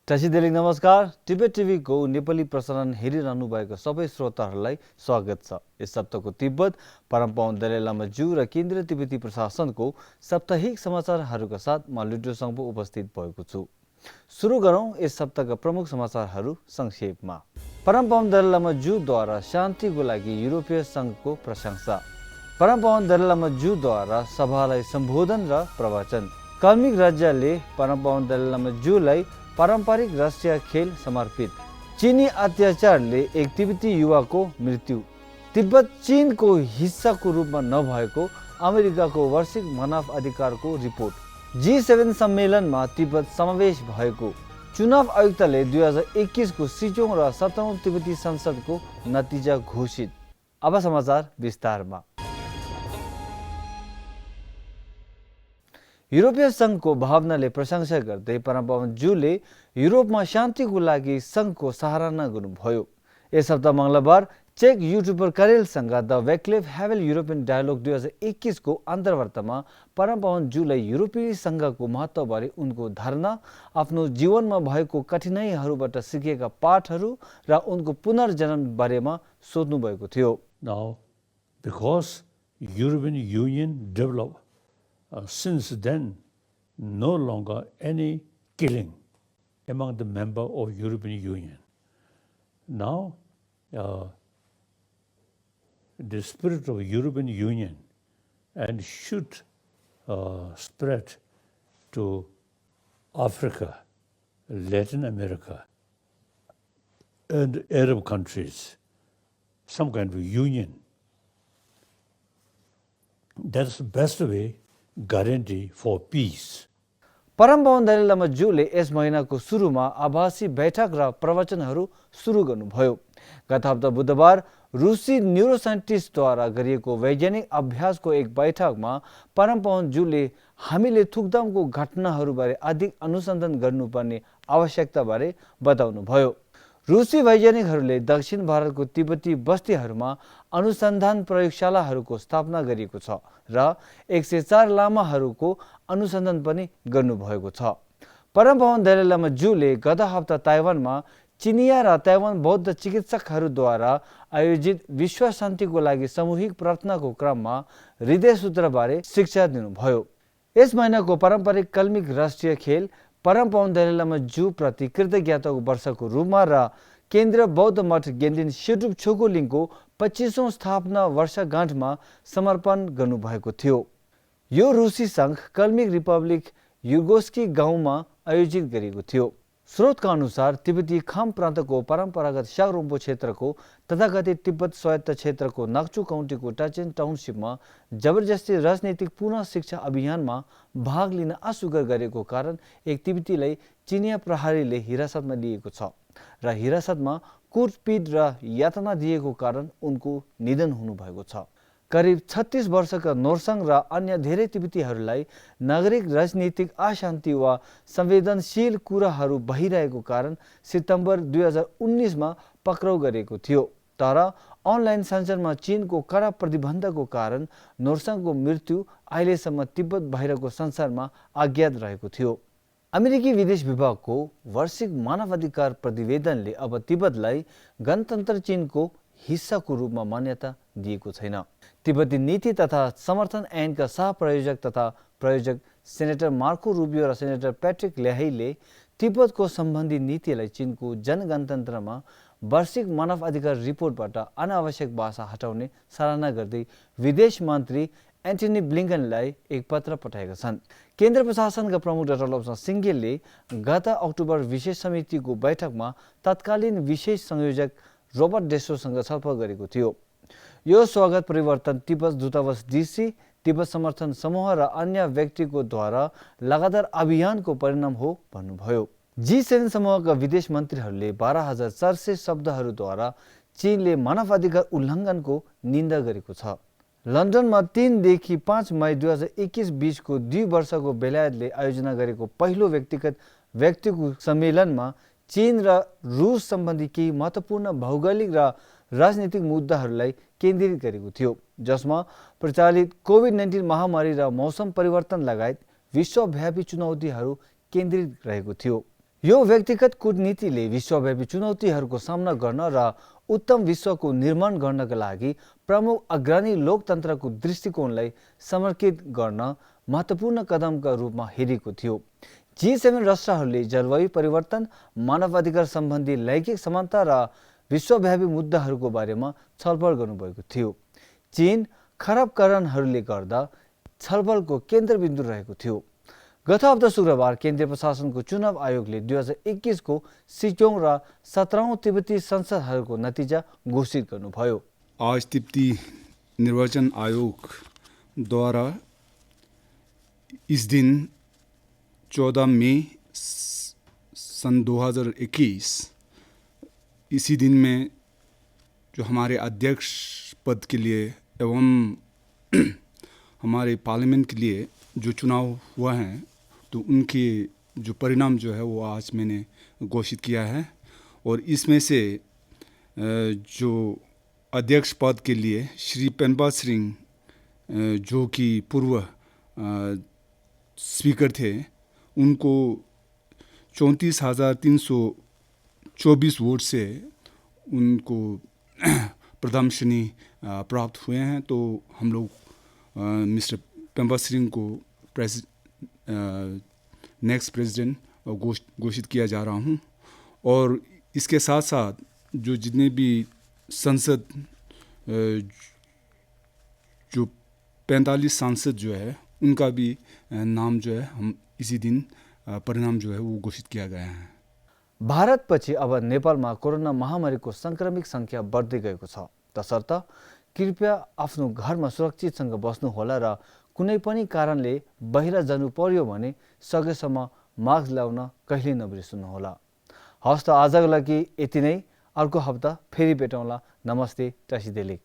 टासीदेलिङ नमस्कार। टिबेट टिभीको नेपाली प्रसारण हेरिरहनु भएको सबै श्रोताहरूलाई स्वागत छ। यस सप्ताहको तिब्बत, परमपावन दलाई लामा ज्यू र केन्द्रीय तिब्बती प्रशासनको साप्ताहिक समाचारहरूका साथ म लुड्रो सङ्पो उपस्थित भएको छु। सुरु गरौँ यस सप्ताहका प्रमुख समाचारहरू संक्षेपमा। परमपावन दलाई लामा ज्यूद्वारा शान्तिको लागि युरोपीय सङ्घको प्रशंसा। परमपावन दलाई लामा ज्यूद्वारा सभालाई सम्बोधन र प्रवचन। काल्मिक राज्यले परमपावन दलाई लामा ज्यूलाई पारम्परिक राष्ट्रिय खेल समर्पित। चीनी अत्याचारले एक तिब्बती युवाको मृत्यु। तिब्बत चीनको हिस्साको रूपमा नभएको अमेरिकाको वार्षिक मानव अधिकारको रिपोर्ट। G7 सम्मेलनमा तिब्बत समावेश भएको। चुनाव आयुक्तले 2021 को 6औं र 17औं तिब्बती संसदको नतिजा घोषित। अब समाचार विस्तारमा। युरोपीय सङ्घको भावनाले प्रशंसा गर्दै परमपावन ज्यूले युरोपमा शान्तिको लागि सङ्घको सराहना गर्नुभयो। यस हप्ता मङ्गलबार चेक युट्युबर करेलसँग the Vaclav Havel European dialogue 2021 को अन्तर्वार्तामा परमपावन ज्यूलाई युरोपेली सङ्घको महत्त्वबारे उनको धारणा, आफ्नो जीवनमा भएको कठिनाइहरूबाट सिकेका पाठहरू र उनको पुनर्जन्म बारेमा सोध्नु भएको थियो। Now, because European Union developed, since then, no longer any killing among the member of European Union. Now, the spirit of European Union and should spread to Africa, Latin America, and Arab countries, some kind of union. That's the best way guarantee for peace. परमपावन Dalai लामा ज्यूले यस महिनाको सुरुमा आभासी बैठक र प्रवचनहरू सुरु गर्नुभयो। गत हप्ता बुधबार रुसी न्युरोसाइन्टिस्टद्वारा गरिएको वैज्ञानिक अभ्यासको एक बैठकमा परमपावन ज्यूले हामीले थुकदामको घटनाहरूबारे अधिक अनुसन्धान गर्नुपर्ने आवश्यकताबारे बताउनुभयो। रुसी वैज्ञानिकहरूले दक्षिण भारतको तिब्बती बस्तीहरूमा अनुसन्धान प्रयोगशालाहरूको स्थापना गरिएको छ र 104 लामाहरूको अनुसन्धान पनि गर्नुभएको छ। परमपावन दलाई लामा ज्यूले गत हप्ता ताइवानमा चिनिया र ताइवान बौद्ध चिकित्सकहरूद्वारा आयोजित विश्व शान्तिको लागि सामूहिक प्रार्थनाको क्रममा हृदय सूत्रबारे शिक्षा दिनुभयो। यस महिनाको पारम्परिक कल्मिक राष्ट्रिय खेल परमपावन दलाई लामा ज्यू प्रति कृतज्ञताको वर्षको रूपमा र केन्द्रीय बौद्ध मठ गेन्दिन सेडुप छोगोलिङको 25औं स्थापना वर्षगाँठमा समर्पण गर्नुभएको थियो। यो रुसी सङ्घ कल्मिक रिपब्लिक युगोस्की गाउँमा आयोजित गरिएको थियो। स्रोतका अनुसार तिब्बती खाम प्रान्तको परम्परागत सागरोम्पो क्षेत्रको तथाकथित तिब्बत स्वायत्त क्षेत्रको नाक्चु काउन्टीको टाचेन टाउनसिपमा जबरजस्ती राजनैतिक पुनः शिक्षा अभियानमा भाग लिन असुगर गरेको कारण एक तिब्बतीलाई चिनिया प्रहरीले हिरासतमा लिएको छ र हिरासतमा कुटपिट र यातना दिएको कारण उनको निधन हुनुभएको छ। करिब 36 वर्षका नोर्सङ र अन्य धेरै तिब्बतीहरूलाई नागरिक राजनीतिक अशान्ति वा संवेदनशील कुराहरू भइरहेको कारण सितम्बर 2019 मा पक्राउ गरेको थियो। तर अनलाइन सञ्चारमा चीनको कडा प्रतिबन्धको कारण नोर्सङको मृत्यु अहिलेसम्म तिब्बत बाहिरको संसारमा अज्ञात रहेको थियो। अमेरिकी विदेश विभागको वार्षिक मानवाधिकार प्रतिवेदनले अब तिब्बतलाई गणतन्त्र चीनको हिस्साको रूपमा मान्यता दिएको छैन। तिब्बती नीति तथा समर्थन ऐनका सहप्रयोजक तथा प्रयोजक सेनेटर मार्को रुबियो र सेनेटर प्याट्रिक लेहाईले तिब्बतको सम्बन्धी नीतिलाई चीनको जनगणतन्त्रमा वार्षिक मानव अधिकार रिपोर्टबाट अनावश्यक भाषा हटाउने सराहना गर्दै विदेश मन्त्री एन्टनी ब्लिङ्कनलाई एक पत्र पठाएका छन्। केन्द्र प्रशासनका प्रमुख डाक्टर लक्ष्मण सिंघेलले गत अक्टोबर विशेष समितिको बैठकमा तत्कालीन विशेष संयोजक रोबर्ट डेस्रोसँग छलफल गरेको थियो। यो स्वागत परिवर्तन तिब्बत दूतावास डीसी, तिब्बत समर्थन समूह र अन्य व्यक्तिको द्वारा लगातार अभियानको परिणाम हो भन्नुभयो। G7 समूहका विदेश मन्त्रीहरूले 12,400 शब्दहरूद्वारा चीनले मानवाधिकार उल्लङ्घनको निन्दा गरेको छ। लन्डनमा 3 देखि 5 मई 2021 बीचको 2 वर्षको बेलायतले आयोजना गरेको पहिलो व्यक्तिको सम्मेलनमा चीन र रुस सम्बन्धी केही महत्त्वपूर्ण भौगोलिक र राजनीतिक मुद्दाहरूलाई केन्द्रित गरेको थियो, जसमा प्रचलित कोभिड-19 महामारी र मौसम परिवर्तन लगायत विश्वव्यापी चुनौतीहरू केन्द्रित रहेको थियो। यो व्यक्तिगत कूटनीतिले विश्वव्यापी चुनौतीहरूको सामना गर्न र उत्तम विश्वको निर्माण गर्नका लागि प्रमुख अग्रणी लोकतन्त्रको दृष्टिकोणलाई समर्पित गर्न महत्त्वपूर्ण कदमका रूपमा हेरेको थियो। G7 राष्ट्रहरूले जलवायु परिवर्तन, मानवाधिकार सम्बन्धी लैङ्गिक समानता र विश्वव्यापी मुद्दाहरूको बारेमा छलफल गर्नुभएको थियो। चीन खराब कारणहरूले गर्दा छलफलको केन्द्रबिन्दु रहेको थियो। गत हप्ता शुक्रबार केन्द्रीय प्रशासनको चुनाव आयोगले 2021 को सिक्योङ र 17औं तिब्बती संसदहरूको नतिजा घोषित गर्नुभयो। आज तिब्बती निर्वाचन आयोग द्वारा इस दिन 14 मई सन 2021 इसी दिन में जो हमारे अध्यक्ष पद के लिए एवं हमारे पार्लियामेंट के लिए जो चुनाव हुआ है तो उनके जो परिणाम जो है वो आज मैंने घोषित किया है। और इसमें से जो अध्यक्ष पद के लिए श्री पेम्पा सिरिङ जो कि पूर्व स्पीकर थे उनको 34,324 वोट से उनको प्रथम श्रेणी प्राप्त हुए हैं। तो हम लोग मिस्टर पेम्पा सिरिङ को नेक्स्ट प्रेसिडेंट घोषित किया जा रहा हूँ। और इसके साथ साथ जो जितने भी संसद जो 45 सांसद जो है उनका भी नाम जो है हम इसी दिन परिणाम जो है वो घोषित किया गया है। भारतपछि अब नेपालमा कोरोना महामारीको संक्रमित संख्या बढ्दै गएको छ। तसर्थ कृपया आफ्नो घरमा सुरक्षितसँग बस्नुहोला र कुनै पनि कारणले बाहिर जानु पर्यो भने सकेसम्म मास्क लगाउन कहिले नबिर्सनुहोला। हस्त आजको लागि यति नै। अर्को हप्ता फेरि भेटौँला। नमस्ते, टसी दिलिक।